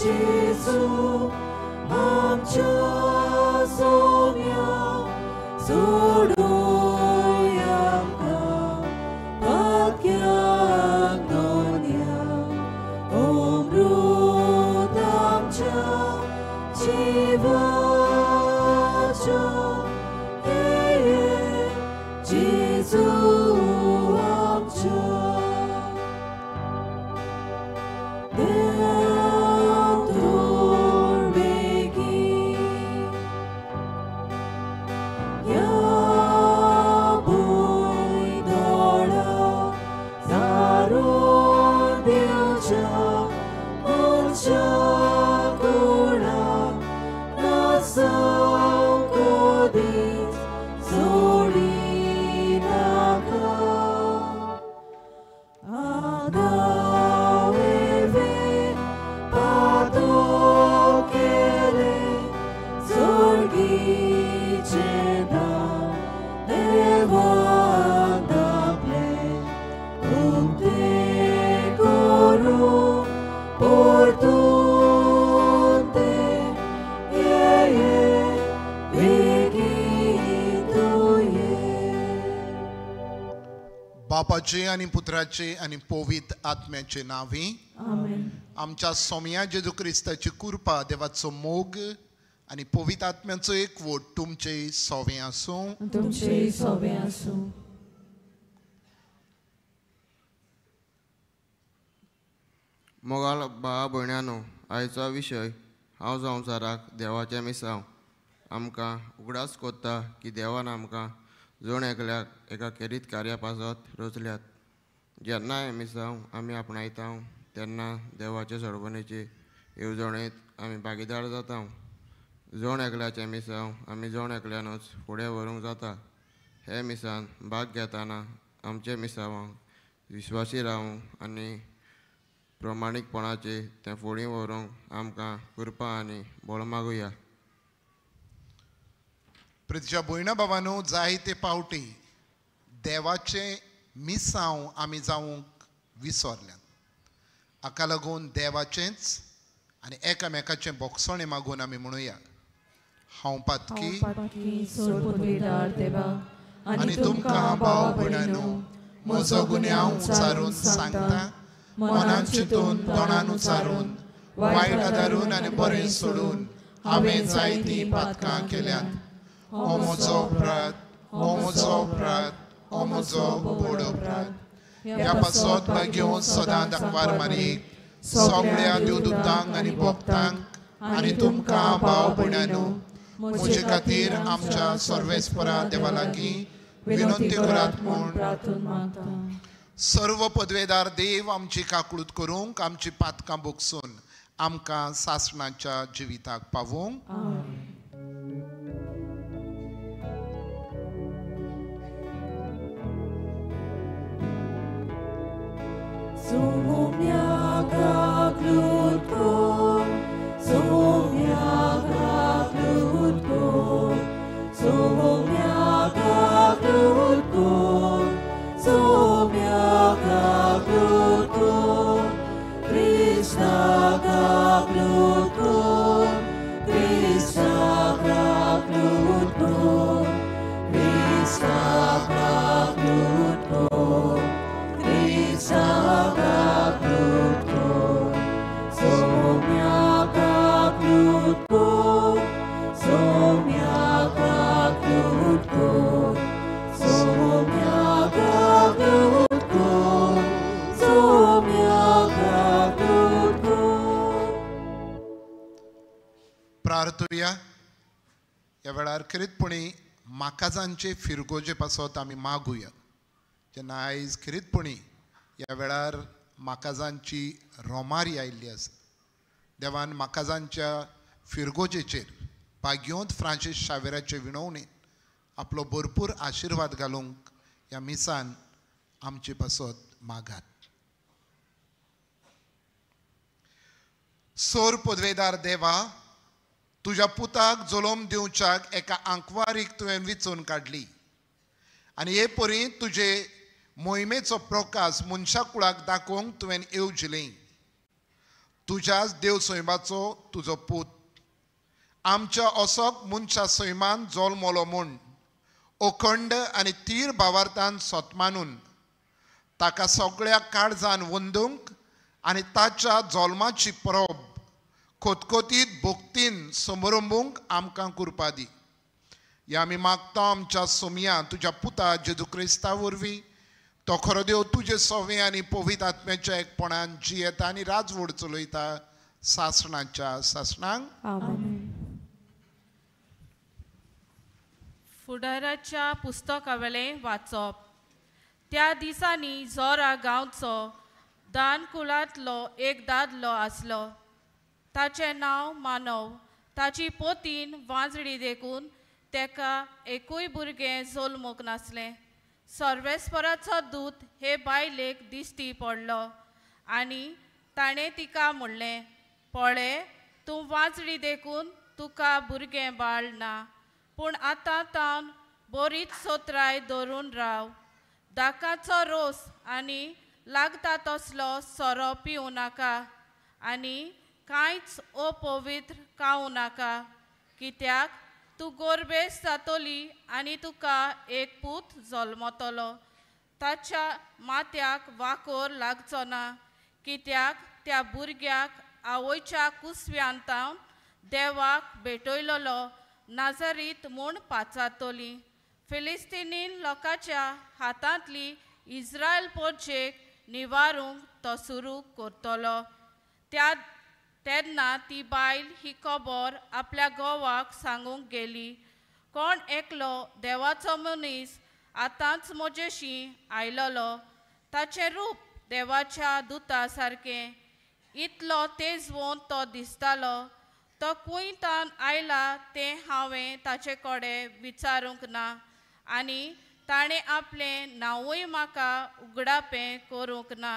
Jesu, आमच्या सोम्या सोडूया आमकां पातक्यांक दोनया अमृत आमच्या जिवाच्या ये जेजू आमच्या बापाचे आनी पुत्राचे आनी पवित्र आत्म्याचे नांवी आमेन. आमच्या सोम्या जेजू क्रिस्ताची कृपा, देवाचो मोग आनी पवित्र आत्म्याचो एकवट तुमचे सोवे आसूं. तुमचे सोवे आसूं. मोगाल भावा भयणानो, आयचो विशय हांव संवसाराक देवाचें मिसांव. आमकां उगडास कोत्ता की देवान आमकां जण एकल्याक एका खेरीत कार्या पासत रचल्यात. जेन्ना हें मिसांव आमी आपणायता तेन्ना देवाचे सरवणेचे येवजणेंत आमी भागीदार जाता. जण एकल्याचें मिसांव आमी जण एकल्यानूच फुडें व्हरूंक जाता. हे मिसान भाग घेतना आमचे मिसांवांक विश्वासी रावूंक आनी प्रमाणीकपणाचे तें फुडें व्हरूंक आमकां कृपा आनी बळ मागुया. प्रितीच्या भयणा बाबांनो, जायते पावटी देवाचें मिसांव आमी जावंक विसरल्यात. हाका लागून देवाचेंच आनी एकामेकाचें बोगसणें मागून आमी म्हणुया, हांव पातकी देवा आनी तुमकां भाव भयणांनो म्हजो गुन्यांव उचारून सांगता, मनान चिंतून तोंडान उचारून वायट आदारून आनी बरें सोडून हांवें जायतीं पातकां केल्यांत. हो म्हजो अपराध, हो म्हजो अपराध, हो म्हजो व्हड अपराध. ह्या पासत भाग्योवन सदां दाखवार मारीक सगळ्या देवदूतांक आनी भक्तांक आनी तुमकां भाव भयणांनो म्हजे खातीर आमच्या सर्वेस्परा देवा लागीं विनंती करात म्हूण. सर्व पदवेदार देव आमची काकळूत करूंक, आमची पातकां भोगसून आमकां सासणाच्या जिविताक पावोवंक. प्रार्थुया. ह्या वेळार खेरीतपणी माकाजांचे फिरगोजे पासत आमी मागुया. जेन्ना आयज खेरीतपणी ह्या वेळार माकाजांची रोमारी आयिल्ली आसा, देवान माकाजांच्या फिरगोजेचेर भाग्योंत फ्रांसीस शावेराचे विणवणेन आपलो भरपूर आशिर्वाद घालूंक ह्या मिसान आमचे पासत मागात. सोर पदवेदार देवा, तुज्या पुताक जलोम दिवच्याक एका आंकवारीक तुवें विचून काडली आनी हे परी तुजे मोहिमेचो प्रकाश मनशा कुळाक दाखोवंक तुवें येवजिलें. तुज्याच देव सैमाचो तुजो पूत आमच्या असोक मनशा सैमान जल्मलो म्हूण अखंड आनी तीर भावार्थान सतमानून ताका सगळ्या काळजान वंदूंक आनी ताच्या जल्माची परब खोतखोतीत भक्तीन समरंबूंक आमकां कृपा दी. ह्या आमी मागता आमच्या सोमया तुज्या पुता जेजू क्रिस्ता वरवीं, तो खरो देव तुजे सोवे आनी पवित्र आत्म्याच्या एकपणान जियेता आनी राजवड चलयता सासणाच्या सासणांक. आमेन. फुडाराच्या पुस्तकावेलें वाचप. त्या दिसांनी जोरा गांवचो दान कुळांतलो एक दादलो आसलो. ताचें नांव मानव. ताची पोतीन वांजडी देखून तेका एकूय भुरगें जल्मूंक नासलें. सर्वेस्पराचो दूत हे बायलेक दिश्टी पडलो आनी ताणें तिका म्हणलें, पळय तूं वांजडी देखून तुका भुरगें बाळ ना, पूण आतां तावन बरीच सोत्राय धरून राव. दाकाचो रोस आनी लागता तसलो सोरो पिवं नाका आनी कांयच अपवित्र खावं नाका, कित्याक तूं गोरबेस जातली आनी तुका एक पूत जल्मतलो. ताच्या माथ्याक वाकोर लागचो ना, कित्याक त्या भुरग्याक आवयच्या कुसव्यांतावन देवाक भेटयलेलो नाजरीत म्हूण पाचारतली. फिलिस्तीनी लोकांच्या हातांतली इस्रायल पोरचेक निवारूंक तो सुरू करतलो. त्या तेन्ना ती बायल ही खबर आपल्या घोवाक सांगूंक गेली. कोण एकलो देवाचो मनीस आतांच म्हजेशी आयलेलो. ताचें रूप देवाच्या दुता सारकें, इतलो तेजवंत तो दिसतालो. तो कुंयतान आयला तें हांवें ताचे कडेन विचारूंक ना आनी ताणें आपलें नांवूय म्हाका उगडापें करूंक ना.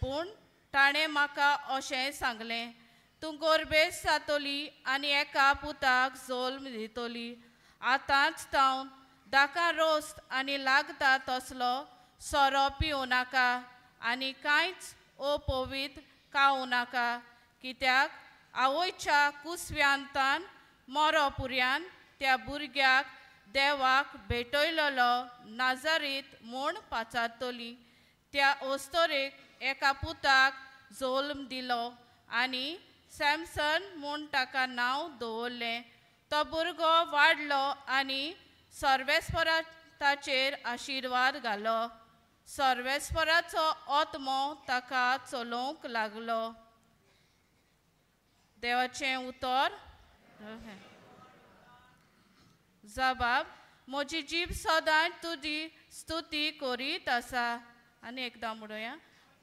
पूण ताणें म्हाका अशें सांगलें, तूं गोरबेस जातली आनी एका पुताक जल्म दितली. आतांच तावन दाका रोस आनी लागता तसलो सोरो पिवं नाका आनी कांयच अपवित्र खावं नाका, कित्याक आवयच्या कुसव्यांतान मरो पुर्यान त्या भुरग्याक देवाक भेटयलेलो नाजरीत म्हूण पाचारतली. त्या अस्तोरेक एका पुताक जल्म दिलो आनी सॅमसन म्हूण ताका नांव दवरलें. तो भुरगो वाडलो आनी सर्वेस्परा ताचेर आशिर्वाद घालो. सर्वेस्पराचो आत्मो ताका चलोवंक लागलो. देवाचें उतर. जबाब, म्हजी जीब सदांच तुजी स्तुती करीत आसा. आनी एकदां म्हणुया,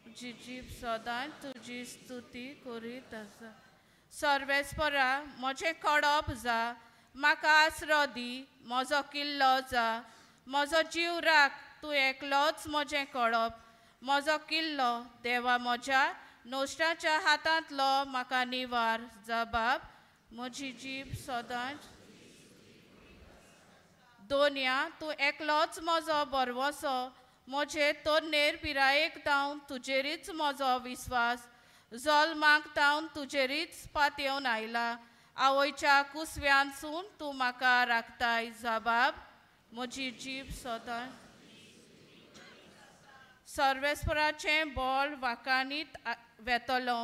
म्हजी जीब सदांच तुजी स्तुती करीत आसा. सर्वेस्परा म्हजें कडप जा, म्हाका आसरो दी, म्हजो किल्लो जा, म्हजो जीव राख, तूं एकलोच म्हजें कडप, म्हजो किल्लो. देवा म्हज्या नश्टाच्या हातांतलो म्हाका निवार. जबाब, म्हजी जीब सदांच. दोनया, तूं एकलोच म्हजो भरवंसो, म्हजे तोरनेर पिरायेक तावन तुजेरीच म्हजो विस्वास, जल्माक तावन तुजेरीच पातयेवन आयला. आवयच्या कुसव्यानसून तूं म्हाका राखताय. जबाब, म्हजी जीब सदांच. सर्वेस्पराचें बळ वाकाणीत वेतलो,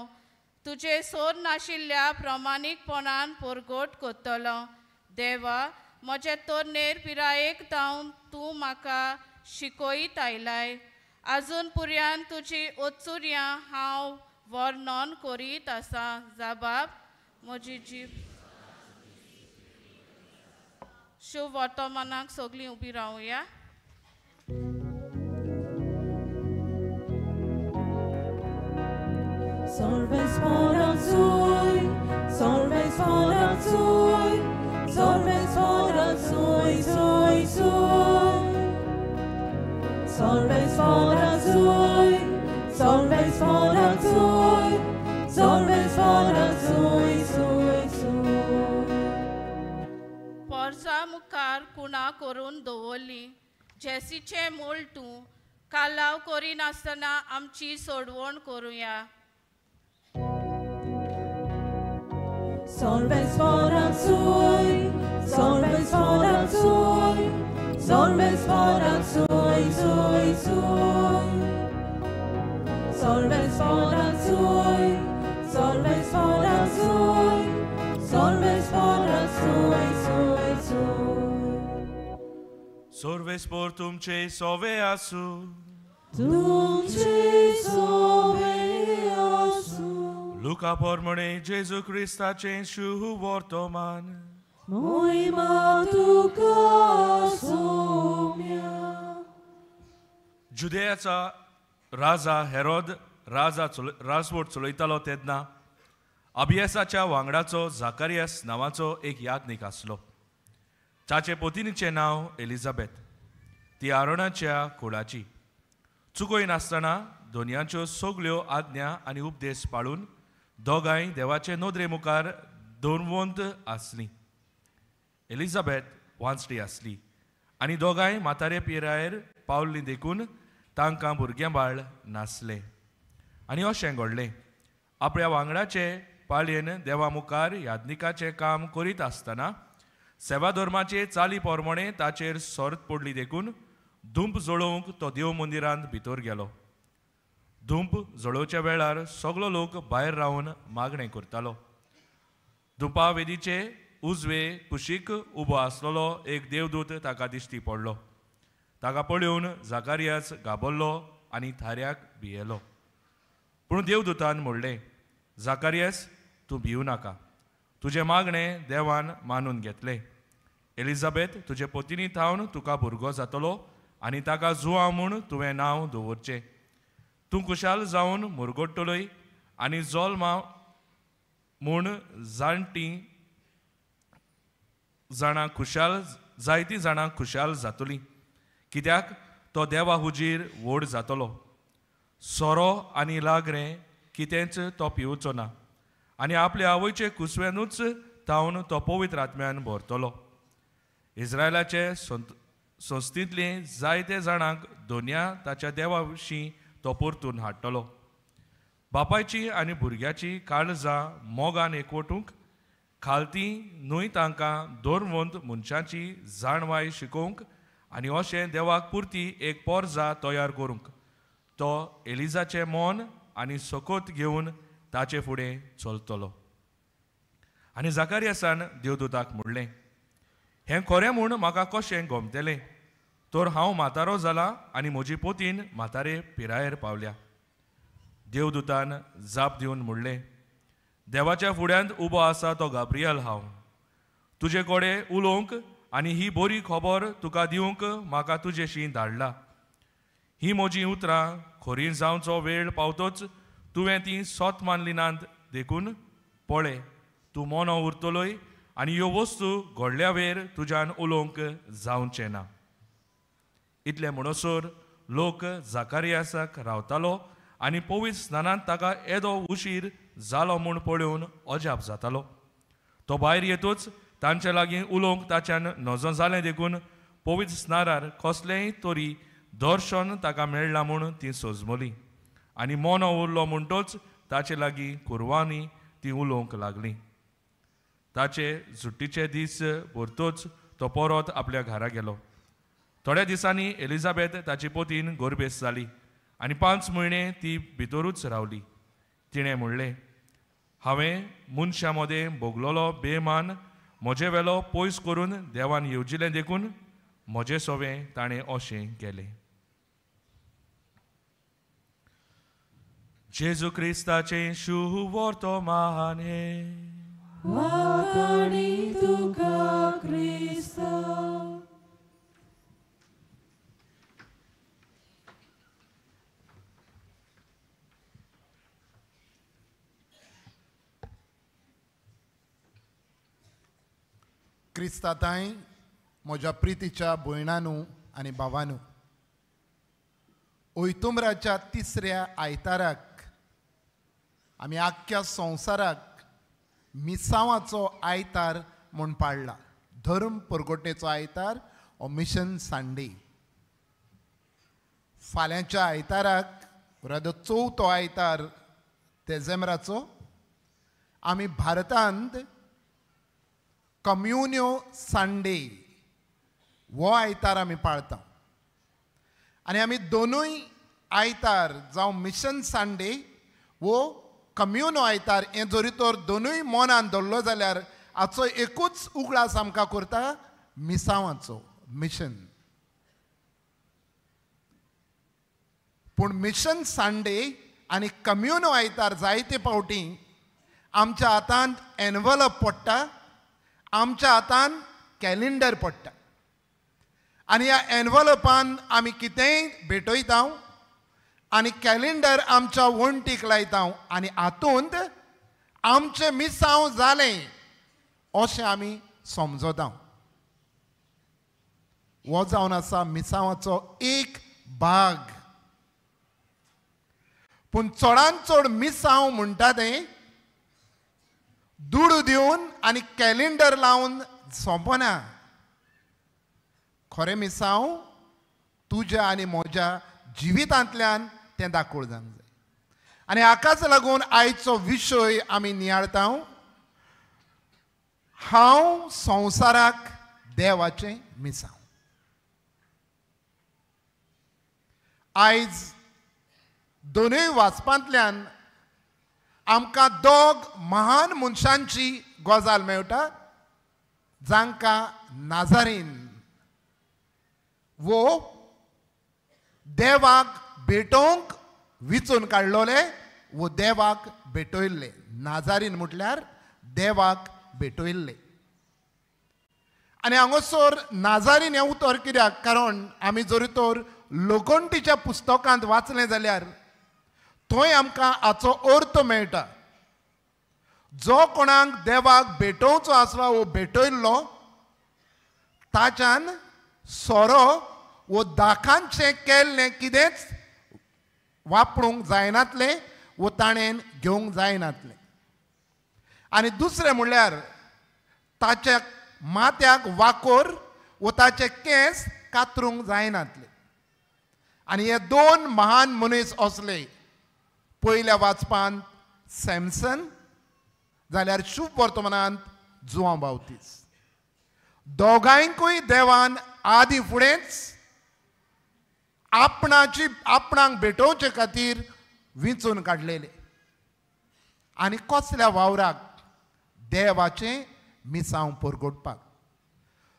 तुजें सोर नाशिल्ल्या प्रमाणीकपणान परगट करतलो. देवा म्हजे तोरनेर पिरायेक तावन तूं म्हाका शिकयत आयलाय. आजून पुर्यान तुजी ओचुर्यां हांव वर्णन करीत आसा. जबाब, म्हजी जीब. शुभ वर्तमानाक सगळीं उबी रावया. पोरसा मुखार कुणा करून दवरली जेसीचें मोल तूं कालाव करिनासतना आमची सोडवण करुया. Solves foram sui, solves foram sui, solves foram sui, sui, sui. Solves foram sui, solves foram sui, solves foram sui, sui, sui. Solves portum cei soveasu. Tumce soveasu. Luca pormone Gesù Cristace shu vortoman. Moima तुका सोम्या. जुदेयाचा राजा हेरोद राजा राजवट चलयतालो तेन्ना अबियासाच्या वांगडाचो जाकारियास नांवाचो एक याज्ञीक आसलो. ताचे पतिनीचें नांव Elizabeth. ती आरोणाच्या कुळाची. चुकय नासतना दोनयांच्यो सगल्यो आज्ञा आनी उपदेश पाळून दोगांय देवाचे नदरे मुखार दोनवंत आसलीं. एलिझाबेथ वांचडी आसली आनी दोगांय म्हातारे पिरायेर पावल्लीं देखून तांकां भुरगें बाळ नासलें. आनी अशें घडलें, आपल्या वांगडाचे पाळयेन देवा मुखार याज्ञिकाचें काम करीत आसतना सेवा धर्माचे चाली पोरमोणे ताचेर सोर्त पडली देखून धुंप जळोवंक तो देव मंदिरांत भितर गेलो. धुंप जळोवच्या वेळार सगलो लोक भायर रावन मागणें करतालो. धुंपा वेदीचे उजवे कुशीक उबो आसलेलो एक देवदूत ताका दिश्टी पडलो. ताका पळोवन जाकारियास घाबरलो आनी थाऱ्याक भियेलो. पूण देवदूतान म्हणलें, जाकारियास, तूं भिवू नाका. तुजें मागणें देवान मानून घेतलें. एलिझाबेथ तुजे पतिनी थावन तुका भुरगो जातलो आनी ताका जुआ म्हूण तुवें नांव दवरचें. तूं खुशाल जावन मुरगोट्टलोय आनी जोल्मा म्हूण जाणटी जाणां खुशाल जायतीं जाणां खुशाल जातलीं, कित्याक तो देवा हुजीर व्हड जातलो. सोरो आनी लागरें कितेंच तो पिवचो ना आनी आपले आवयचे कुसव्यानूच तावन तो पवित्र आत्म्यान भरतलो. इस्रायलाचे संस्थेंतले जायते जाणांक दोनया ताच्या देवा विशीं तो परतून हाडटलो. बापायची आनी भुरग्याची काळजां मोगान एकवटूंक खालती न्हय तांकां दोरवंत मनशांची जाणवाय शिकोवंक आनी अशें देवाक पुरती एक पोरजा तयार करूंक तो एलिजाचें मन आनी सकोत घेवन ताचे फुडें चलतलो. आनी जाकारियासान देवदूताक म्हणलें, हें खरें म्हूण म्हाका कशें गमतलें? तर हांव म्हातारो जाला आनी म्हजी पोतीन म्हातारे पिरायेर पावल्या. देवदूतान जाप दिवन म्हणलें, देवाच्या फुड्यांत उबो आसा तो गाब्रियल हांव. तुजे कडेन उलोवंक आनी ही बरी खबर तुका दिवंक म्हाका तुजेशी धाडला. ही म्हजीं उतरां खरीं जावचो वेळ पावतोच तुवें तीं सोत मानली नात देखून पळय, तूं मोनो उरतलोय आनी ह्यो वस्तू घडल्या वेर तुज्यान उलोवंक जावचें ना. इतलें म्हणसर लोक जाकारियासाक रावतालो आनी पवित्र स्नानांत ताका येदो उशीर जालो म्हूण पळोवन अजाप जातालो. तो भायर येतूच तांचे लागीं उलोवंक ताच्यान नजो जालें देखून पवित्र स्नानार कसलेंय तरी दर्शन ताका मेळ्ळां म्हूण ती सोजमली आनी मोनो उरलो म्हणटोच ताचे लागीं कुरवांनी ती उलोवंक लागली. ताचे सुट्टीचे दीस भरतोच तो परत आपल्या घरा गेलो. थोड्या दिसांनी एलिझाबेथ ताची पोतीन गोरबेस जाली आनी 5 म्हयने ती भितरूच रावली. तिणें म्हणलें, हांवें मनशां मदें भोगलोलो बेमान म्हजे वेलो पयस करून देवान येवजिलें देखून म्हजें सोवें ताणें अशें केलें. जेजू क्रिस्ताचें शुवर्तमान हें. वाखाणी तुका क्रिस्ता. क्रिस्ताताय म्हज्या प्रितीच्या भयणानू आनी भावानू, ओयतुमराच्या तिसऱ्या आयताराक आमी आख्ख्या संवसाराक मिसांवाचो आयतार म्हूण पाडला. धर्म परगटणेचो आयतार ओ मिशन संडे. फाल्यांच्या आयताराक रादो चवथो आयतार देझेंब्राचो आमी भारतांत कम्युन्यो संडे हो आयतार आमी पाळता आनी आमी दोनूय आयतार जावं मिशन संडे वो कम्युनो आयतार हें जरी तर दोनूय मनान धरलो जाल्यार हाचो एकूच उगडास आमकां करता मिसांवाचो मिशन. पूण मिशन संडे आनी कम्युनो आयतार जायते फावटी आमच्या हातांत एनवलप पडटा, आमच्या हातांत कॅलेंडर पडटा आनी ह्या एनवलपान आमी कितेंय भेटयता आनी कॅलेंडर आमच्या वण्टीक लायता आनी हातूंत आमचें मिसांव जालें अशें आमी समजता. हो जावन आसा मिसांवाचो एक भाग. पूण चडान चड मिसांव म्हणटा तें दुडू दिवन आनी कॅलेंडर लावन सोंपना. खरें मिसांव तुज्या आनी म्हज्या जिवितांतल्यान तें दाखोवंक जाय आनी हाकाच लागून आयचो विशय आमी नियाळता, हांव संवसाराक देवाचें मिसांव. आयज दोनूय वाचपांतल्यान आमकां दोग महान मनशांची गजाल मेळटा जांकां नाजारीन वो देवाक भेटोवंक विचून काडलोले वो देवाक भेटयल्ले. नाजारीन म्हटल्यार देवाक भेटयल्ले. आनी हांगासर नाजारीन हें उतर कित्याक, कारण आमी जरी तर लोकोंटीच्या पुस्तकांत वाचलें जाल्यार थंय आमकां हाचो अर्थ मेळटा. जो कोणाक देवाक भेटोवचो आसलो वो भेटयल्लो ताच्यान सोरो वो दाखांचें केल्लें कितेंच वापरूंक जायनातलें वो ताणें घेवंक जायनातलें. आनी दुसरें म्हणल्यार ताच्या माथ्याक वाकोर वो ताचे केंस कातरूंक जायनातले. आनी हे दोन महान मनीस असले, पयल्या वाचपांत सॅमसन जाल्यार शुभ वर्तमानांत जुआंव बावतीस. दोगांयकूय देवान आदी फुडेंच आपणाची आपणाक भेटोवचे खातीर विंचून काडलेले आनी कसल्या वावराक देवाचें मिसांव परगटपाक.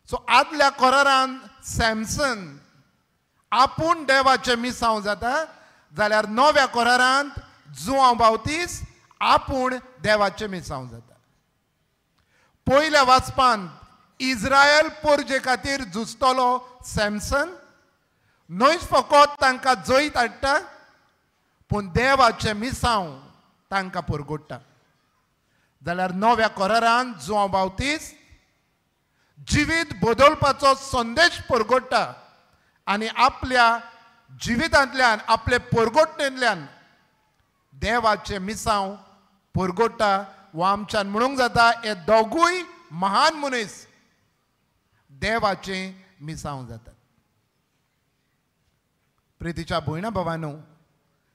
सो आदल्या करारान सॅमसन आपूण देवाचें मिसांव जाता जाल्यार नव्या करारांत जुआंव बावतीस आपूण देवाचें मिसांव जाता. पयल्या वाचपांत इस्रायल पोरजे खातीर झुजतलो सॅमसन न्हयच फकत तांकां जैत हाडटा पूण देवाचें मिसांव तांकां परगट्टा. जाल्यार नव्या करारान जुआंव बावतीस जिवीत बदलपाचो संदेश परगट्टा आनी आपल्या जिवितांतल्यान आपले परगटणेंतल्यान देवाचें मिसांव परगट्टा. वो आमच्यान म्हणूंक जाता हे दोगूय महान मनीस देवाचें मिसांव जातात. प्रितीच्या भयणा भावांनो,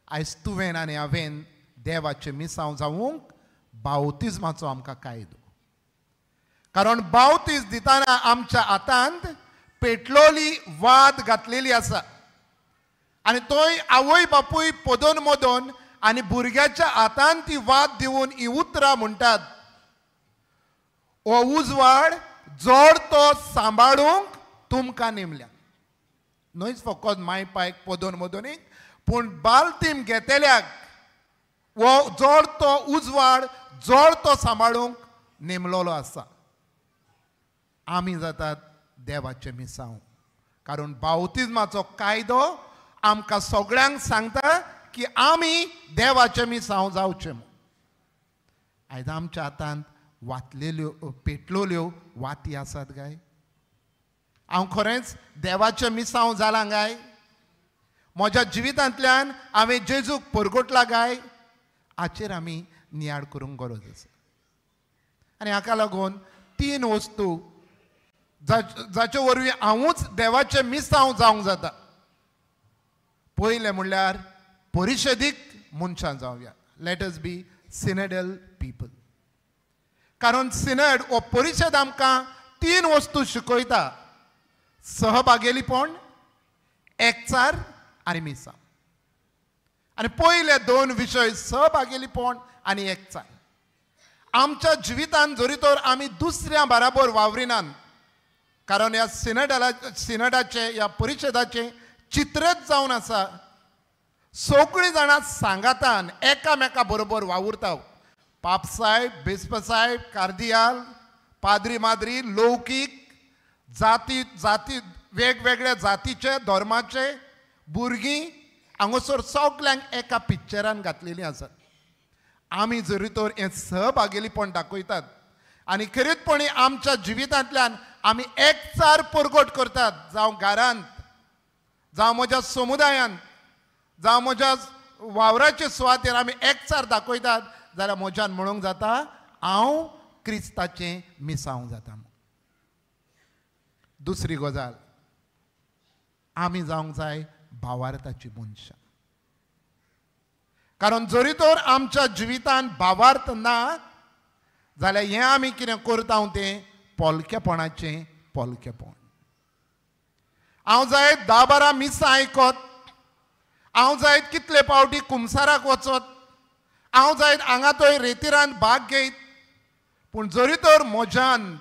आयज तुवें आनी हांवें देवाचें मिसांव जावंक बावतिज्माचो आमकां कायदो, कारण बावतीज दितना आमच्या हातांत पेटलोली वाद घातलेली आसा आनी थंय आवय बापूय पदोन मदोन आनी भुरग्याच्या हातान ती वाद दिवन ही उतरां म्हणटात, हो उजवाड जोड तो सांबाळूंक तुमकां नेमल्या. न्हयच फकत माय पायक पदोन मदोनीक पूण बालतीम घेतल्याक हो जोड तो उजवाड जोड तो सांबाळूंक नेमलोलो आसा. आमी जातात देवाचें मिसांव, कारण बावतिज्माचो कायदो आमकां सगळ्यांक सांगता की आमी देवाचें मिसांव जावचें. आयज आमच्या हातांत वातलेल्यो पेटलोल्यो वाती आसात काय? हांव खरेंच देवाचें मिसांव जालां काय? म्हज्या जिवितांतल्यान हांवें जेजूक परगटला काय? हाचेर आमी नियाळ करूंक गरज आसा. आनी हाका लागून तीन वस्तू जाचे वरवीं हांवूच देवाचें मिसांव जावंक जाता. पयलें म्हणल्यार परिशदीक मनशां जावया, let us be synodal people. कारण सिनड हो परिशद आमकां 3 वस्तू शिकयता, सहभागेलीपण, एकचार आनी मिसांव. आनी पयले 2 विशय सहभागेलीपण आनी एकचार. आमच्या जिवितान जरी तर आमी दुसऱ्या बराबर वावरिनात, कारण ह्या सिनडाचें ह्या परिशदाचें चित्रच जावन आसा, सगळीं जाणां सांगातान एकामेका बरोबर वावुरता. पापसाहेब, बिस्पसाहेब, कार्दियाल, पाद्री माद्री, लौकीक जाती जाती वेगवेगळ्या जातीचे धर्माचे भुरगीं हांगासर सगल्यांक एका पिक्चरान घातलेलीं आसात. आमी जरी तर हें सहभागेलीपण दाखयतात आनी खरेपणी आमच्या जिवितांतल्यान आमी एकचार परगट करतात, जावं घरांत, जावं म्हज्या समुदायांत, जावं म्हज्या वावराचे सुवातेर आमी एकचार दाखयतात जाल्यार म्हज्यान म्हणूंक जाता हांव क्रिस्ताचें मिसांव जाता. दुसरी गजाल, आमी जावंक जाय भावार्थाची मनशां. कारण जरी तर आमच्या जिवितान भावार्थ ना जाल्यार हें आमी कितें करता तें पोलकेपणाचें पोलकेपण. हांव जायत 10-12 मिसां आयकत, हांव जायत कितले पावटी कुमसाराक वचत, हांव जायत हांगा थंय रेतिरान भाग घेयत, पूण जरी तर म्हज्यान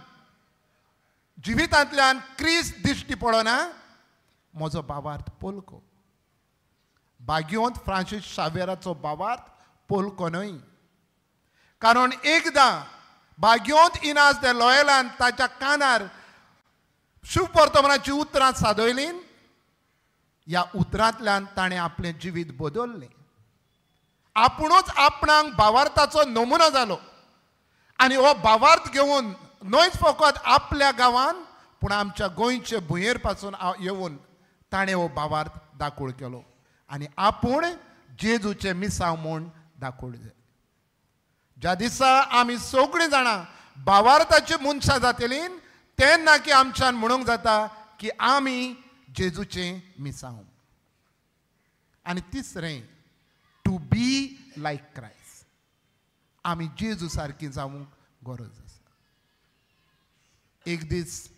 जिवितांतल्यान क्रिस्त दिश्टी पडना, म्हजो भावार्थ पोलको. बागियोंत फ्रांसीस शावेराचो भावार्थ पोलको न्हय, कारण एकदां बागियोंत इनास दे लॉयलान ताच्या कानार शुभवर्तमानाची उतरां सादयलीं, ह्या उतरांतल्यान ताणें आपलें जिवीत बदललें. आपुणूच आपणाक भावार्थाचो नमुनो जालो आनी हो भावार्थ घेवन न्हयच फकत आपल्या गांवान पूण आमच्या गोंयचे भुंयेर पासून येवन ताणें हो भावार्थ दाखोळ केलो आनी आपूण जेजूचें मिसांव म्हूण दाखोळ जालें. ज्या दिसा आमी सगळीं जाणां भावार्थाची मनशां जातलीं तेन्ना की आमच्यान म्हणूंक जाता की आमी जेजूचें मिसांव. आनी तिसरें, टू बी लायक क्रायस्ट. आमी जेजू सारकी जावंक गरज आसा. एक दीस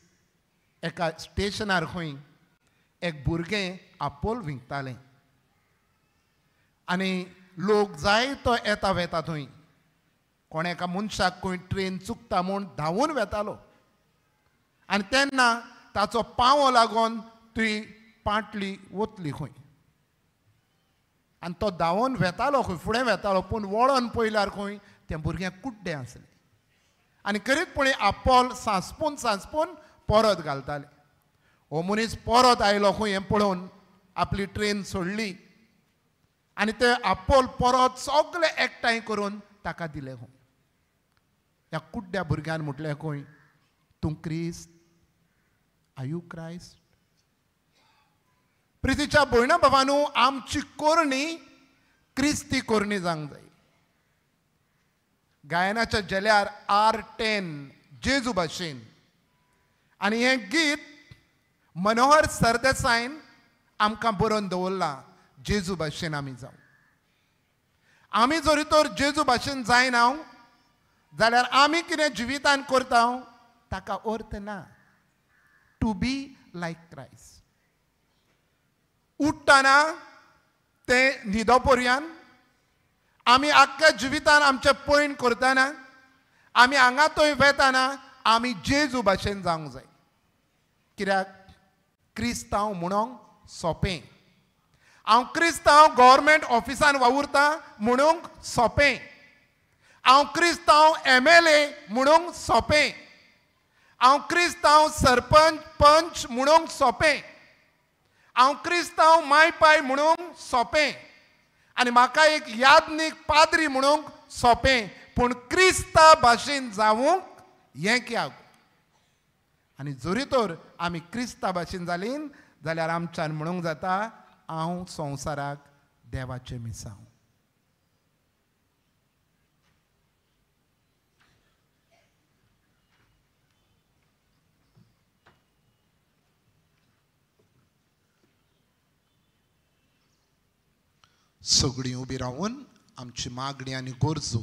एका स्टेशनार खंय एक भुरगें आपोल विकतालें आनी लोक जाय तो येता वेता थंय, कोण एका मनशाक खंय ट्रेन चुकता म्हूण धांवून वेतालो आनी तेन्ना ताचो पांवो लागून ती पाटली वतली खंय आनी तो धांवून वेतालो खंय फुडें वेतालो, पूण वळोन पळयल्यार खंय तें भुरगें कुड्डें आसलें आनी करीतपणी आपोल सांसपून सांसपून परत घालताले. हो मनीस परत आयलो खंय हें पळोवन आपली ट्रेन सोडली आनी ते आपोल परत सगळे एकठांय करून ताका दिले खंय. ह्या कुड्ड्या भुरग्यान म्हटलें खंय, तूं क्रिस्त, आर you Christ? प्रितीच्या भयणा बाबानू, आमची कोरणी क्रिस्ती कोरणी जावंक जाय. गायनाच्या जेल्यार R10 जेजू भाशेन आनी हें गीत मनोहर सरदेसायन आमकां बरोवन दवरलां, जेजू भाशेन आमी जावं. आमी जरी तर जेजू भाशेन जायना जाल्यार आमी कितें जिवितान करता ताका अर्थ ना. To be like Christ. उठ्ठना तें न्हिदो पर्यान आमी आख्ख्या जिवितान आमचें पयण करतना, आमी हांगा थंय वेताना आमी जेजू भाशेन जावंक जाय. कित्याक क्रिस्तांव म्हणूंक सोंपें, हांव क्रिस्तांव गव्हर्मेंट ऑफिसान वावुरता म्हणूंक सोंपें, हांव क्रिस्तांव MLA म्हणूंक सोंपें, हांव क्रिस्तांव सरपंच पंच म्हणूंक सोंपें, हांव क्रिस्तांव मायपाय म्हणूंक सोंपें आनी म्हाका एक यादनीक पाद्री म्हणूंक सोंपें, पूण क्रिस्ता भाशेन जावंक हें कित्याक? आनी जरी तर आमी क्रिस्ता भाशेन जालीं जाल्यार आमच्यान म्हणूंक जाता हांव संवसाराक देवाचें मिसांव. सगळीं उबी रावन आमची मागणी आनी गरजो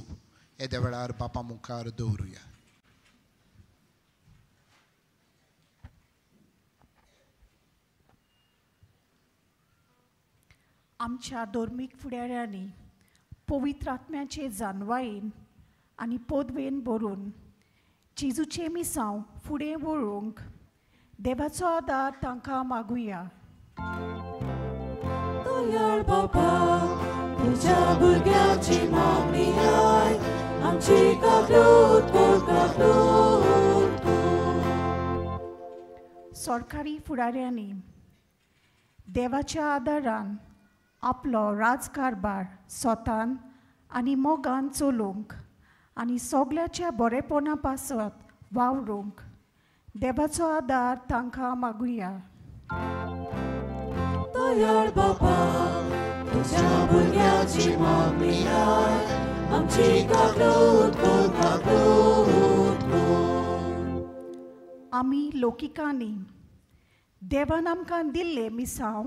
येद्या वेळार बापा मुखार दवरुया. आमच्या धर्मीक फुडाऱ्यांनी पवित्र आत्म्याचे जानवायेन आनी पदवेन भरून जेजूचें मिसांव फुडें व्हरूंक देवाचो आदार तांकां मागुया. दयाळ बाबा तुज्या भुरग्याची मागणी आय आमची काकलूत कोर काकलूत कोर. सरकारी फुडाऱ्यांनी देवाच्या आदारान आपलो राजकारभार स्वतान आनी मोगान चलोवंक आनी सगळ्याच्या बरेपणा पासत वावरूंक देवाचो आदार तांकां मागुया. दयाळ बाबा तुज्या भुरग्याची मागणी आय आमची काकलूत कोर काकलूत कोर. आमी लोकिकांनी देवान आमकां दिल्लें मिसांव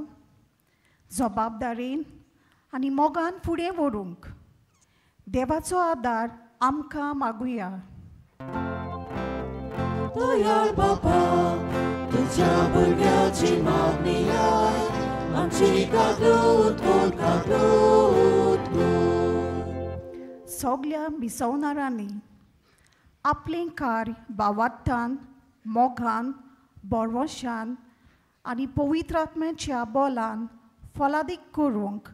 जबाबदारेन आनी मोगान फुडें व्हरूंक देवाचो आदार आमकां मागुया. दयाळ बाबा तुज्या भुरग्याची मागणी आय आमची काकलूत कोर काकलूत कोर. सगल्या मिसवणारांनी आपलें कार्य भावार्थान मोगान बरवशान आनी पवित्र आत्म्याच्या बोलान फलादीक करूंक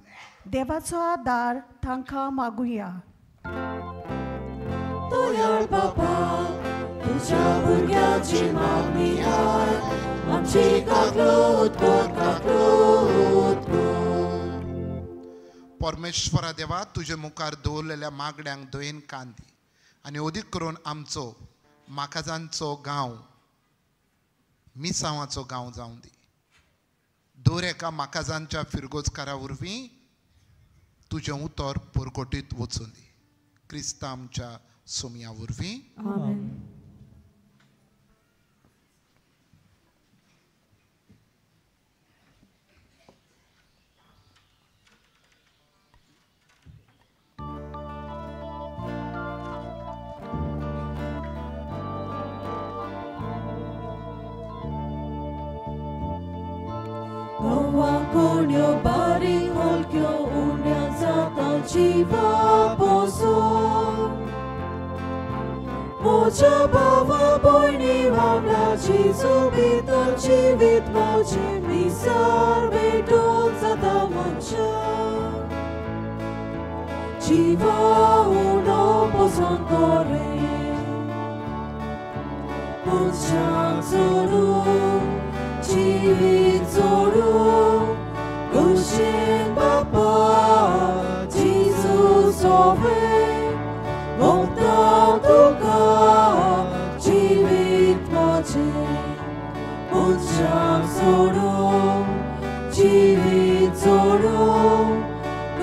देवाचो आदार तांकां मागुया. दयाळ बाबा तुज्या भुरग्याची मागणी आय आमची काकलूत कोर काकलूत कोर. परमेश्वरा देवा तुजे मुखार दवरलेल्या मागण्यांक दयेन कान दी आनी अदीक करून आमचो माकाजांचो गांव मिसांवाचो गांव जावं दी. दर एका माकाजांच्या फिरगोजकारा वरवीं तुजें उतर परगटीत वचूं दी. क्रिस्ता आमच्या सोमया वरवीं. आमेन. कोण्यो बारीक हलक्यो उण्या जाता जिवा पोसून म्हज्या भावा भयणी वांगडा जेजू भितर जिवीत म्हजें मिसार भेटून जाता मनशाक जिवा उणो पोसून कोरे मनशाक जोडून जिवीत जोडून कुशीन बापा जेजू सोवे मोगता तुका जिवीत म्हजें मनशाक सोडून जिवीत जोडून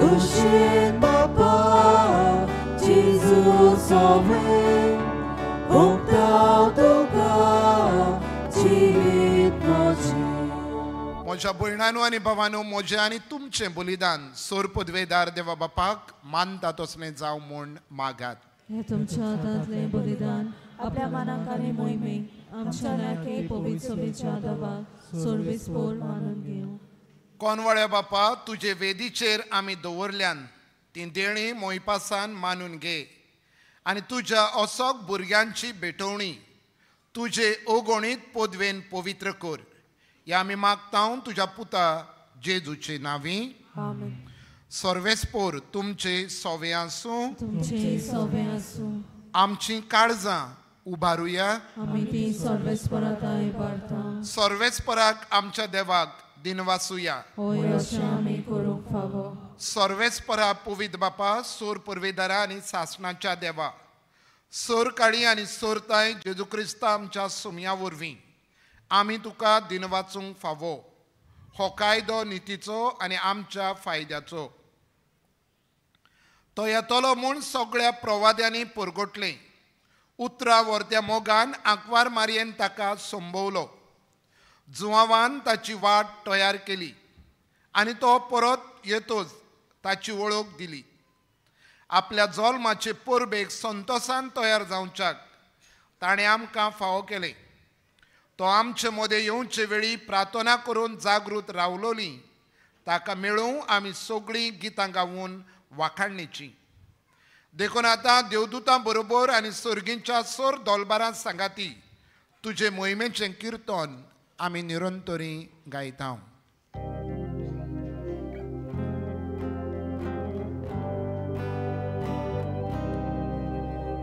कुशीन बापा जेजू सोवे मोगता तुका जिवीत म्हजें. म्हज्या भयणांनो आनी भावांनो म्हजें आनी तुमचें बलिदान सोर पदवेदार देवा बापाक मानता तसलें जावं म्हूण मागात. हें तुमच्या हातांतलें बलिदान आपल्या मनाक आनी मोहिमेक आमच्या नाके पवित्र सभेच्या देवाक सर्वेस्पोर मानून घेवं. कोनवळ्या बापा तुजे वेदीचेर आमी दवरल्यान ती देणी मोहिपासान मानून घे आनी तुज्या असोक भुरग्यांची भेटवणी तुजे अगणीत पदवेन पवित्र कर. ह्या आमी मागता तुज्या पुता जेजूचे नांवी. आमेन. सर्वेस्पोर तुमचे सोवे आसूं. तुमचे सोवे आसूं. आमची काळजां उबारुया. आमी ती सर्वेस्परा उबारता. सर्वेस्पराक आमच्या देवाक दिनवासुया. होय अशें आमी करूंक फावो. सर्वेस्परा पवित्र बापा सोर पुर्वेदारा आनी सासणाच्या देवा सोर काळी आनी सोरताय जेजू क्रिस्ता आमच्या सुमया वरवीं आमी तुका दिनवाचूंक फावो. हो कायदो नितीचो आनी आमच्या फायद्याचो. तो येतलो म्हूण सगळ्या प्रवाद्यांनी परगटलें. उतरां वर्त्या मोगान आंकवार मारयेन ताका संबवलो. जुवावान ताची वाट तयार केली आनी तो परत येतोच ताची वळख दिली. आपल्या जल्माचे परबेक संतोसान तयार जावच्याक ताणें आमकां फावो केलें. तो आमचे मदें येवचे वेळी प्रार्थना करून जागृत रावलोली ताका मेळूं आमी सगळीं गितां गावून वाखाणणेची. देखून आतां देवदूतां बरोबर आनी सर्गींच्या सोर दोलबारां सांगाती तुजे मोहिमेचें किर्तन आमी निरंतरी गायता.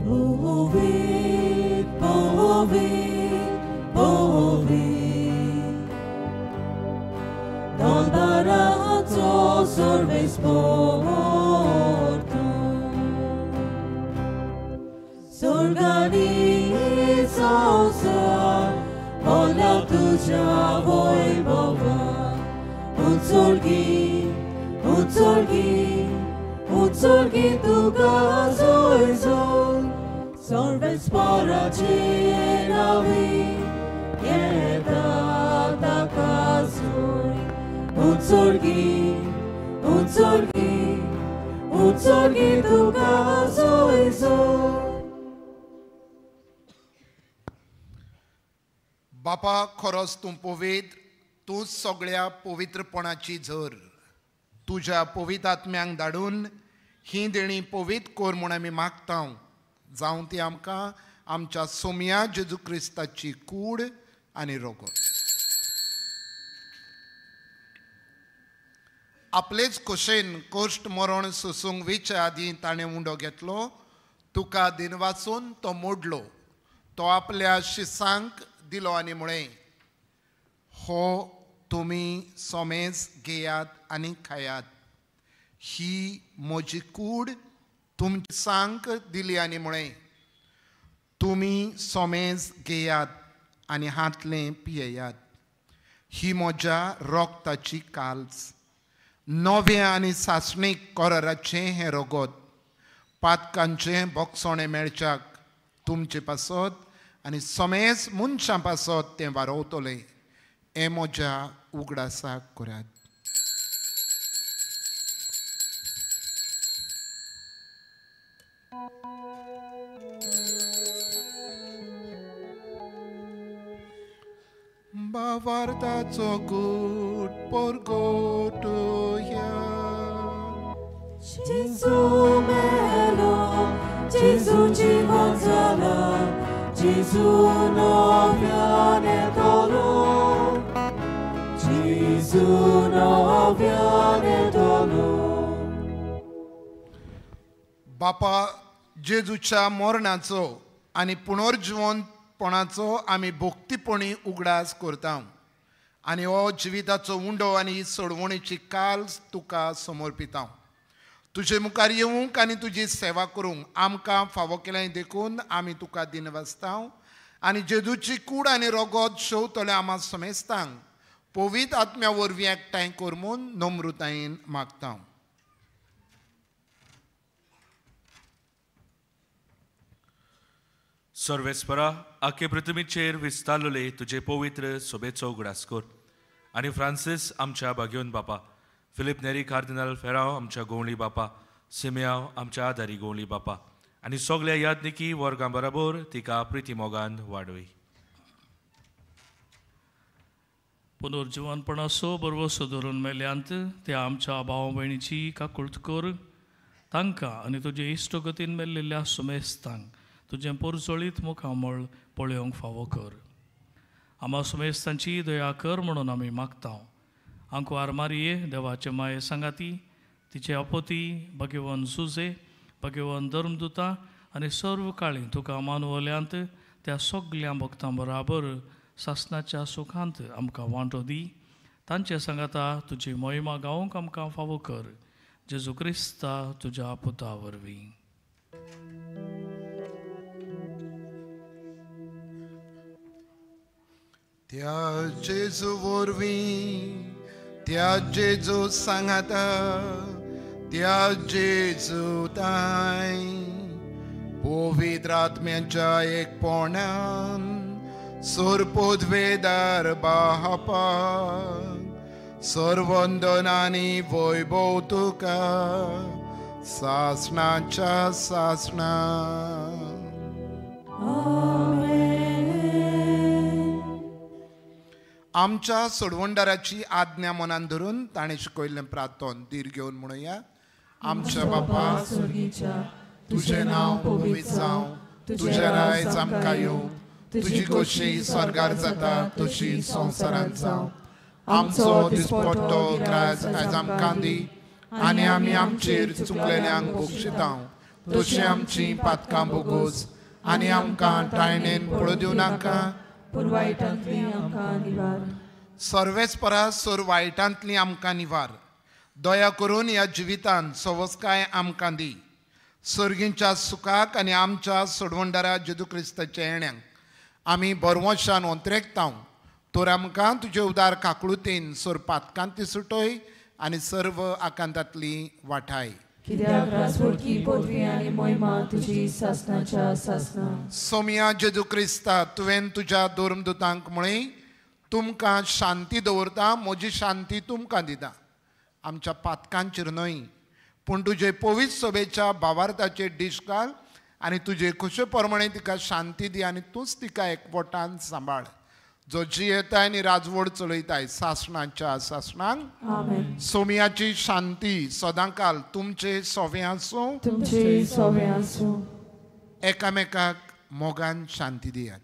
Povit, povit, povit, Dolbarato sorves portu, Sorgani sosa, Ola tuja voibova, Utsorgi, utsorgi, utsorgi tuga zoizon, Sorves poracinavi, Yeta takazoi, Utsorgi, utsorgi, utsorgi tuga zoizon. बापा खरोच तूं पवित्र, तूं सगळ्या पवित्रपणाची झर. तुज्या पवित्र आत्म्यांक धाडून ही देणी पवित्र कर म्हूण आमी मागता. जावं ती आमकां आमच्या सोम्या जेजू क्रिस्ताची कूड आनी रोगत. आपलेच खोशेन कश्ट मरण सोसूंक वेचे आदीं ताणें उंडो घेतलो, तुका दिनवासून तो मोडलो, तो आपल्या शिसांक दिलो आनी म्हळें, हो तुमी सोमेज घेयात आनी खायात, ही म्हजी कूड. तुमची सांक दिली आनी म्हळें, तुमी सोमेज घेयात आनी हातलें पियेयात, ही म्हज्या रोगताची काल्स, नवें आनी सासणीक कराराचें हें रोगत, पातकांचें बोगसणें मेळच्याक तुमचे पासत आनी समेज मनशां पासत तें वारोवतलें. हें म्हज्या उगडासाक करात. बावार्ताचो गूट परगोटया, Gesù melo, Gesù jivan zala, Gesù noviane tolo, Gesù noviane tolo. बापा जेजूच्या मरणाचो आनी पुनर्जिवनपणाचो आमी भक्तीपणी उगडास करता आनी हो जिविताचो उंडो आनी ही सोडवणीची काल तुका समर्पिता. तुजे मुखार येवंक आनी तुजी सेवा करूंक आमकां फावो केलें देखून आमी तुका दिनवासता आनी जेजूची कूड आनी रोगत शेवतले आमा समेस्तांक पवित्र आत्म्या वरवीं एकठांय कर म्हूण नम्रतायेन मागता. सर्वेस्परा आखे पृथ्वीचेर विस्तारलेले तुजे पवित्र सोबेचो उगडास कर आनी फ्रांसीस आमच्या भाग्योन बापा, फिलीप नेरी कार्दिनाल फेराव आमच्या गोवळी बापा, सिमयाव आमच्या आदारी गोवळी बापा आनी सगल्या यादनिकी वर्गां बराबर तिका प्रिती मोगान वाडोय. पुनर्जिवनपणाचो बरवसो धरून मेल्यांत त्या आमच्या भाव भयणीची काकुळट कर, तांकां आनी तुजे इश्टगतीन मेल्लेल्या सुमेस्तांक तुजें पोरजोळीत मुखामळ पळोवंक फावो कर. आमा सुमेस्तांची दया कर म्हणून आमी मागता. आंकवार मारिये देवाचे माये सांगाती, तिचे अपोती भगवान सुजे, भगवान धर्मदुता आनी सर्व काळी तुका मानवल्यांत त्या सगल्या भक्तां बराबर सासनाच्या सुखांत आमकां वांटो दी. तांचे सांगाता तुजी मोहिमा गावंक आमकां फावो कर. जेजू क्रिस्ता तुज्या पुता वरवीं. त्या जेजू वरवीं, त्या जेजू सांगाता, त्या जेजू ताय पवित्र आत्म्याच्या एकपणान सोरपोदवेदार बापा सर्वंदनानी वैभव तुका सासणाच्या सासणा. आमच्या सोडवणदाराची आज्ञा मनान धरून ताणें शिकयल्लें प्रार्थन धीर घेवन म्हणुया. आमच्या बापा तुजें नांव पवित्र जावं, तुजें रायज आमकां येवं, तुजी खोशी स्वर्गार जाता तशी संवसारांत जावं. आमचो दिसपट्टो ग्रास आयज आमकां दी आनी आमी आमचेर चुकलेल्यांक बक्षितां तशी आमची पातकां भोगोस आनी आमकां टायणेन पळोवं दिवं नाका पूण वायटांतली आमकां निवार. सर्वेस्परा सोर वायटांतली आमकां निवार. दया करून ह्या जिवितांत सवस्काय आमकां दी. सर्गींच्या सुखाक आनी आमच्या सोडवणदारा जेजू क्रिस्ताच्या येण्याक आमी बरवशान ओंतरेकता. तर आमकां तुजे उदार काकळुतीन सोर पातकांती सुटय आनी सर्व आकांतांतली वाठाय. कित्याक रासवडकी पदवी आनी मोहिमा तुजी सासनाच्या सासना. सोमिया जेजू क्रिस्ता, तुवें तुज्या धर्मदूतांक म्हळें, तुमकां शांती दवरता, म्हजी शांती तुमकां दिता. आमच्या पातकांचेर न्हय पूण तुजे पवित्र सभेच्या भावार्थाचेर दीश घाल आनी तुजे खुशे प्रमाणे तिका शांती दी आनी तूंच तिका एकवटान सांबाळ, जो जियेताय आनी राजवड चलयताय सासणाच्या सासणांक. आमेन. सोमियाची शांती सदांकाल तुमचे सोवे आसूं, तुमचे सोवे आसूं. एकामेकाक मोगान शांती दियात.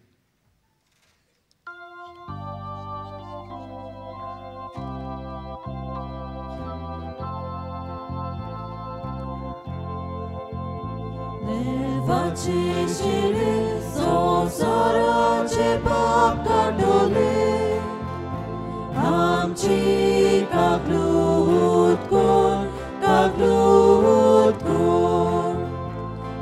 देवाची शिरी संवसाराचे पाप काडटले, आमची काकलूत कोर, काकलूत कोर.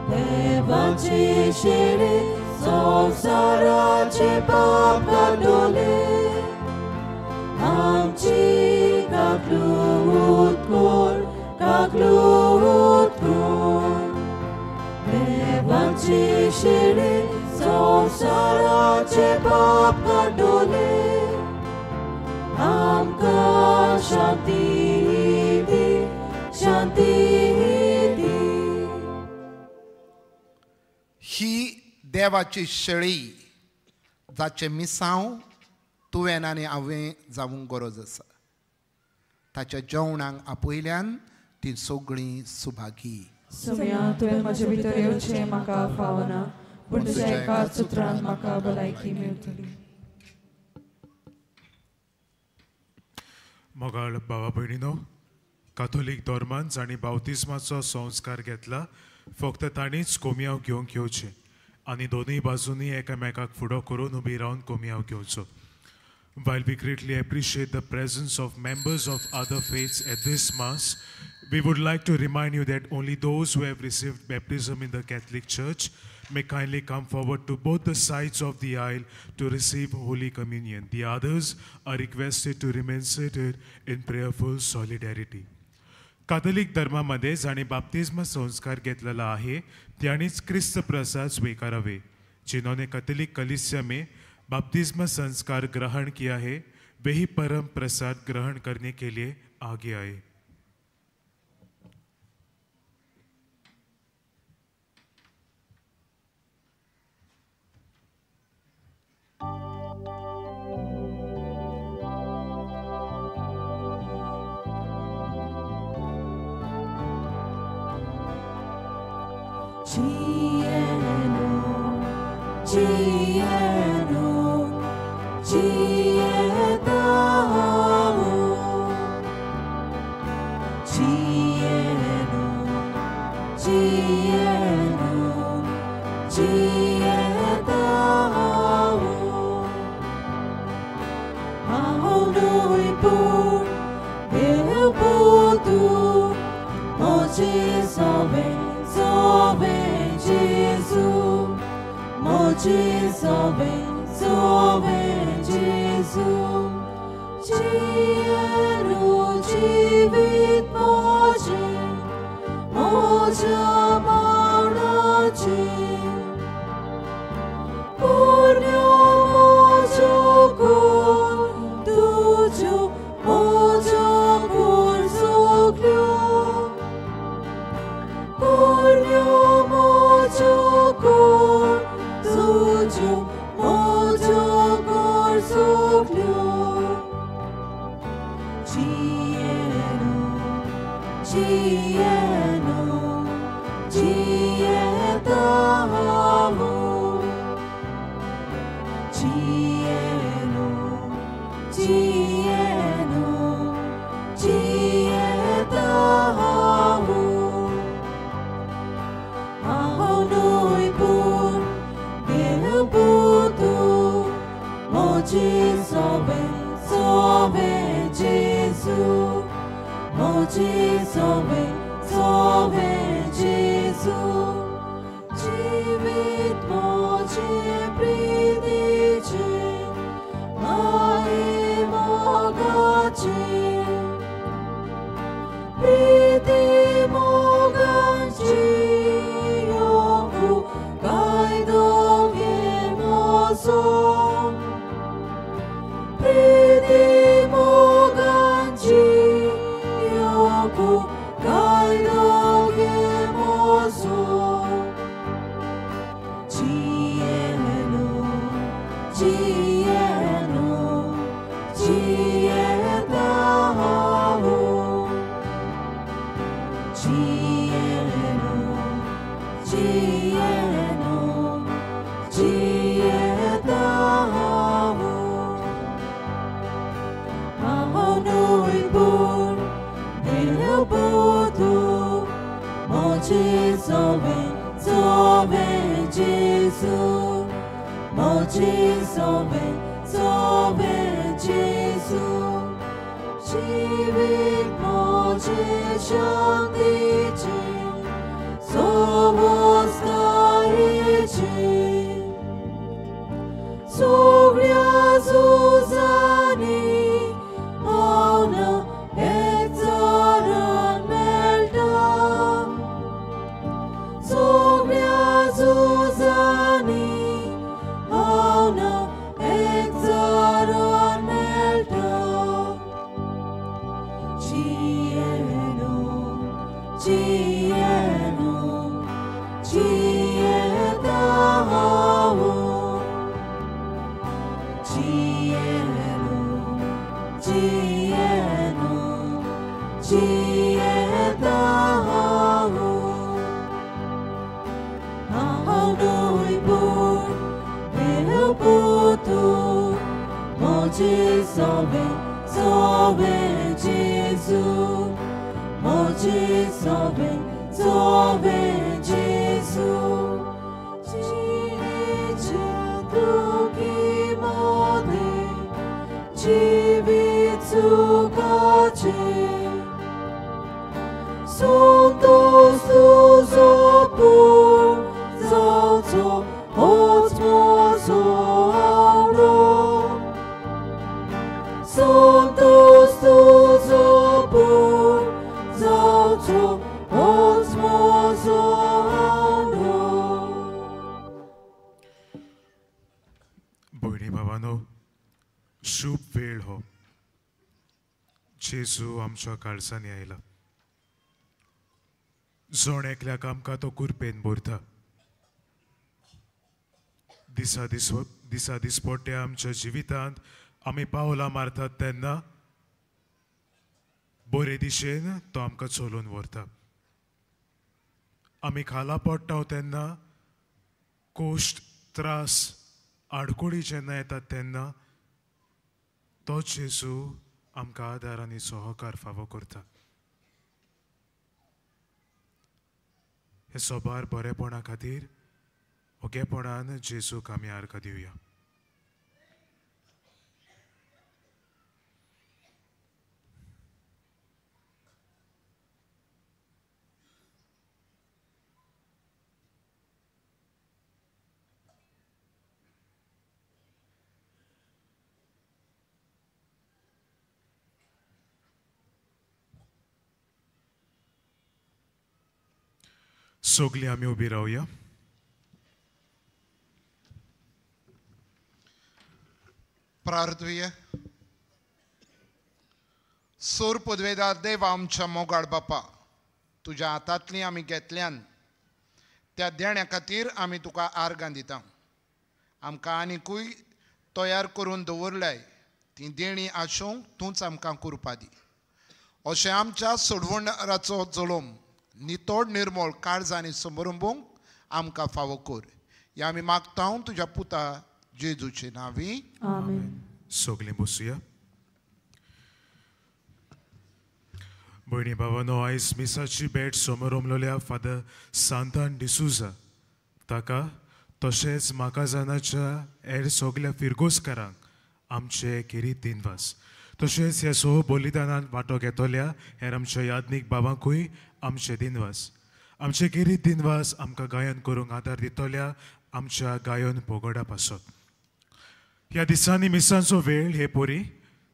देवाची शिरी संवसाराचे पाप काडटले, आमची काकलूत कोर, काकलूत कोर. देवाची शिरी संवसाराचे पाप काडटले, आमकां शांती दी, शांती दी. ही देवाची शेळी जाचें मिसांव तुवें आनी हांवें जावंक गरज आसा. ताच्या जेवणाक आपयल्यान ती सगळीं सुभागी. सोम्या, तुवें म्हजे भितर येवचें म्हाका फावना, पूण तुज्या एकाच उतरान म्हाका भलायकी मेळटली. मोगाळ भावा भयणीनो, काथोलीक धर्मान जांणी बावतिस्माचो संस्कार घेतला फक्त तांणीच कोमियांव घेवंक येवचें आनी दोनूय बाजूंनी एकामेकाक फुडो करून उबी रावन कोमियांव घेवचो. While we greatly appreciate the presence of members of other faiths at this Mass, we would like to remind you that only those who have received baptism in the Catholic Church may kindly come forward to both the sides of the aisle to receive Holy Communion. The others are requested to remain seated in prayerful solidarity. Catholic धर्मामध्ये जांणी बाप्तिस्म संस्कार घेतलेला आहे त्यांनीच क्रिस्त प्रसाद स्वीकारावे. जिन्होंने Catholic कलीसिया में बाप्तिस्म संस्कार ग्रहण किया है वे ही परम प्रसाद ग्रहण करने के लिए आगे आए. Cielo, cielo, cietao. Cielo, cielo, cietao. Aonui pur, eu putu, moji sobe, sobe Gesù, moji sobe, sobe Gesù. Cielo jivit moji, moja maunaji. Purnyo mojo kur, tujo mojo kur soklyo. Purnyo mojo kur, tujo mojo kur soklyo. जियेनु जियेनु जियेता हांव जियेनु जियेनु जियेता हांव हांव न्हय पूण देवपूत म्हजी सोबे सोबे जेजू म्हजी सोबे सोबे जेजू जिवीत म्हजें प्रितीचें माये मोगाचें प्रिती मोगाची योगू कायदो घे म्हजो प्रिती मोगाची योगू कायदो घे म्हजो जियेनु जियेनु जियेता हांव जियेनु जियेनु जियेता हांव हांव न्हय पूण देवपूत म्हजी सोबे सोबे जेजू म्हजी सोबे सोबे जेजू जिवीत म्हजें शांतीचें सोबोस्तायेचें सगळ्या झुजांनी हांव ना एकचारान मेळटा सगळ्या झुजांनी हांव ना एकचारान मेळटा जियेनु जियेनु जियेता हांव जियेनु जियेनु जियेता हांव हांव न्हय पूण देवपूत म्हजी सोबे सोबे जेजू म्हजी सोबे सोबे जेजू जिणेचे दुखी मदें जिवीत सुखाचें संतोश तुजो पूण जावचो होच म्हजो आवडो संतोश तुजो पूण जावचो होच म्हजो आवडो. भयणी भावानो, शुभ वेळ हो. जेजू आमच्या काळजांनी आयला. जण एकल्याक आमकां तो कुरपेन भरता. दिसा दीस दिसा दिसपट्ट्या आमच्या जिवितांत आमी पावलां मारतात तेन्ना बरे दिशेन तो आमकां चलोवन व्हरता. आमी खाला पडटा तेन्ना कोश्ट त्रास आडकुळी जेन्ना येतात तेन्ना तो जेजू आमकां आदार आनी सहकार फावो करता. हे सोबार बरेपणा खातीर ओगेपणान जेजूक आमी आर्गां दिवया. सगळीं आमी उबी रावया. प्रार्थुया. सोर पदवेदार देव आमच्या मोगाळ बापा, तुज्या हातांतली आमी घेतल्यान त्या देण्या खातीर आमी तुका आर्गां दिता. आमकां आनिकूय तयार करून दवरलाय ती देणी आसूंक तूंच आमकां कुरपा दी. अशें आमच्या सोडवणाराचो जलोम नितोड निर्मोळ काळजांनी समरंबूंक आमकां फावो कर. ह्या आमी मागता तुज्या पुता जेजूचे नांवी. आमेन. सगळीं बसुया. भयणी भावानो, आयज मिसाची भेट समोरमलोल्या फादर सांतान डिसूजा ताका तशेंच म्हाकाजानाच्या हेर सगल्या फिरगोजकारांक आमचे खेरीत दिनवास. तशेंच ह्या सो बलिदानान वांटो घेतल्या हेर आमच्या यादनीक बाबांकूय आमचे दिनवास. आमचे खेरीत दिनवास आमकां गायन करूंक आदार दितल्या आमच्या गायन पोगोडा पासत. ह्या दिसांनी मिसांचो वेळ हे पोरी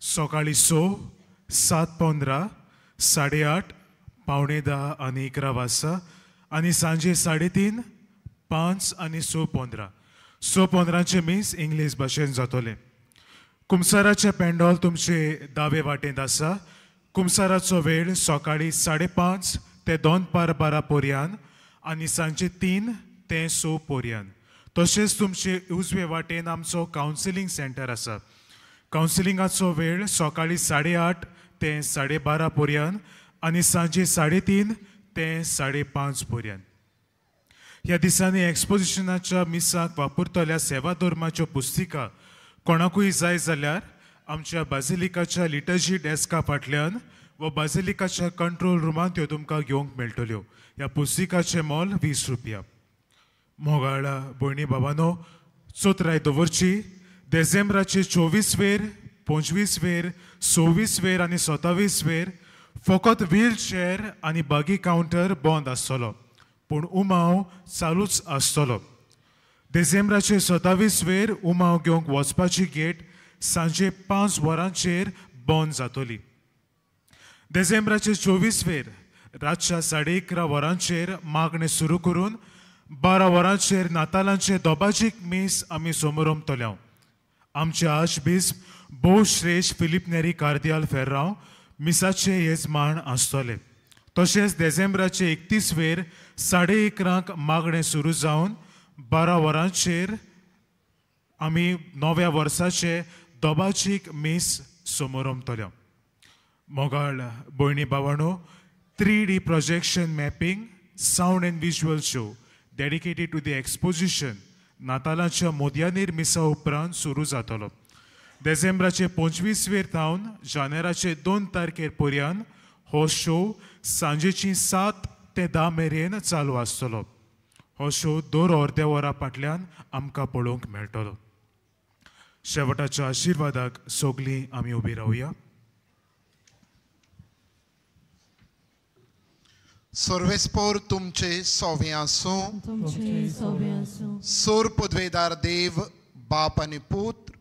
सकाळीं 6, 7:15, 8:30, 9:45 आनी 11 वाजता आनी सांजे 3:30, 5 आनी 6:15. 6:15 मीस इंग्लीश भाशेन जातलें. कुमसाराचें पेंडॉल तुमचे दावे वाटेंत आसा. कुमसाराचो वेळ सकाळीं 5:30 ते 11:45 पर्यंत आनी सांजे 3 ते 6 पर्यंत. तशेंच तुमचे उजवे वाटेन आमचो कावन्सिलींग सेंटर आसा. कावन्सिलिंगाचो वेळ सकाळीं 8:30 ते 12:30 पर्यंत आनी सांजे 3:30 ते 5:30 पर्यंत. ह्या दिसांनी एक्सपोजिशनाच्या मिसाक वापरतल्या सेवा धर्माच्यो पुस्तिका कोणाकूय जाय जाल्यार आमच्या बाजिलिकाच्या लिटर्जी डेस्का फाटल्यान वा बाजिलिकाच्या कंट्रोल रुमांत त्यो तुमकां घेवंक मेळटल्यो. ह्या पुस्तिकाचें मोल 20 रुपया. मोगाळा भयणी बाबानो, चोत्राय दवरची. देझेंब्राचे 24 वेर, 25 वेर, 26 वेर आनी 27 वेर फकत व्हीलचेअर आनी बागी कावंटर बंद आसतलो, पूण उमाव चालूच आसतलो. देझेंब्राचे 27 वेर उमाव घेवंक वचपाची गेट सांजे 5 वरांचेर बंद जातली. देझेंब्राचे 24 वेर रातच्या 11:30 वरांचेर मागणें सुरू करून 12 वरांचेर नातालांचे दोबाजीक मीस आमी समोरमतले. आमचे आर्चबिस्प भोवश्रेश्ठ फिलीप नेरी कार्दियाल फेर्रांव मिसाचे येजमान आसतले. तशेंच देझेंब्राचे 31 वेर 11:30 मागणें सुरू जावन 12 वरांचेर आमी नव्या वर्साचे दोबाजीक मीस समोरमतले. मोगाळ भयणी भावांनो, 3D projection mapping, sound and visual show dedicated to the exposition नातालाच्या मोदयानीर मिसा उपरांत सुरू जातलो. देझेंब्राचे 25 वेर थावन जानेराचे 2 तारखेर पर्यंत हो शो सांजेची 7 ते 10 मेरेन चालू आसतलो. हो शो दर अर्द्या वरा फाटल्यान आमकां पळोवंक मेळटलो. शेवटाच्या आशिर्वादाक सगळीं आमी उबी रावया. सर्वेस्पोर तुमचे सोवे आसूं. सोर पदवेदार देव बाप आनी पूत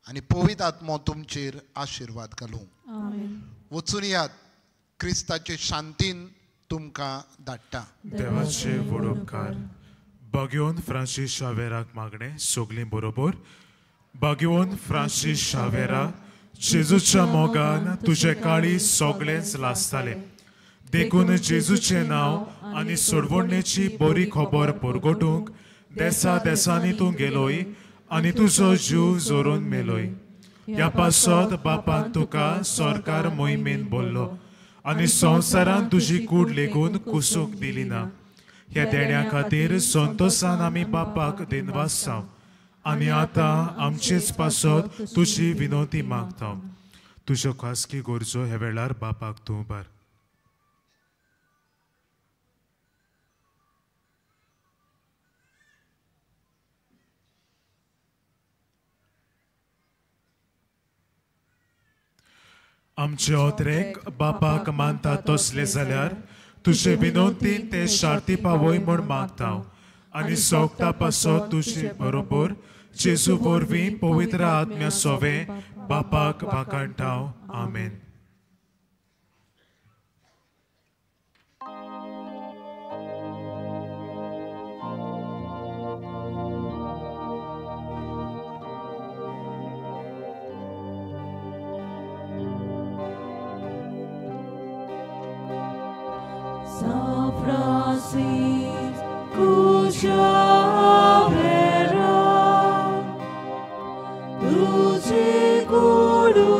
आनी पवित्र आत्मो तुमचेर आशिर्वाद घालूं. वचून यात, क्रिस्ताचे शांतीन तुमकां धाडटा. देवाचे व्हड उपकार. बागेवन फ्रांसीस शावेराक मागणें सगळीं बरोबर. बागेवन फ्रांसीस शावेरा, जेजूच्या मोगान तुजे काळी सगळेंच लासतालें, देखून जेजूचें नांव आनी सोडवणेची बरी खबर परगटूंक देसा देसांनी तूं गेलोय आनी तुजो जीव जोरून मेलोय. ह्या पासत बापान तुका सरकार मोहिमेन बोल्लो आनी संवसारान तुजी कूड लेगून कुसूंक दिली ना. ह्या देण्या खातीर संतोसान आमी बापाक दिनवास जावं आनी आतां आमचेच पासत तुजी विनवती मागता. तुज्यो खासगी गरजो ह्या वेळार बापाक तूं उबार. आमचे ओत्रेक बापाक मानता तसले जाल्यार तुजे विनवतीन ते शार्ती पावय म्हूण मागता आनी सोगता पासत तुजे बरोबर जेजू वरवीं पवित्र आत्म्या सोवे बापाक वाखाणटा. आमेन. Xavera, तुझे कोडू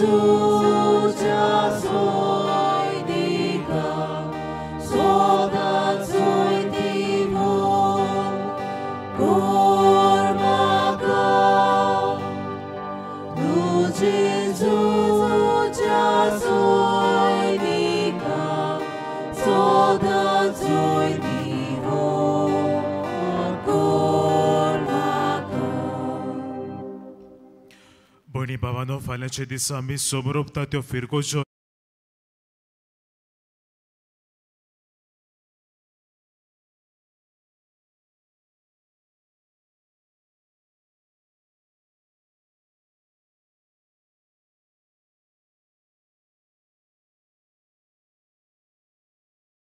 तुज्या सोयरीका सदांच दिवोन कोर म्हाका. तुजी तुज्या सोयरीका सदांच दिवोन कोर म्हाका. भयणी भावानो, फाल्यांच्या दिसा आमी समरोपता त्यो फिरगोज्यो.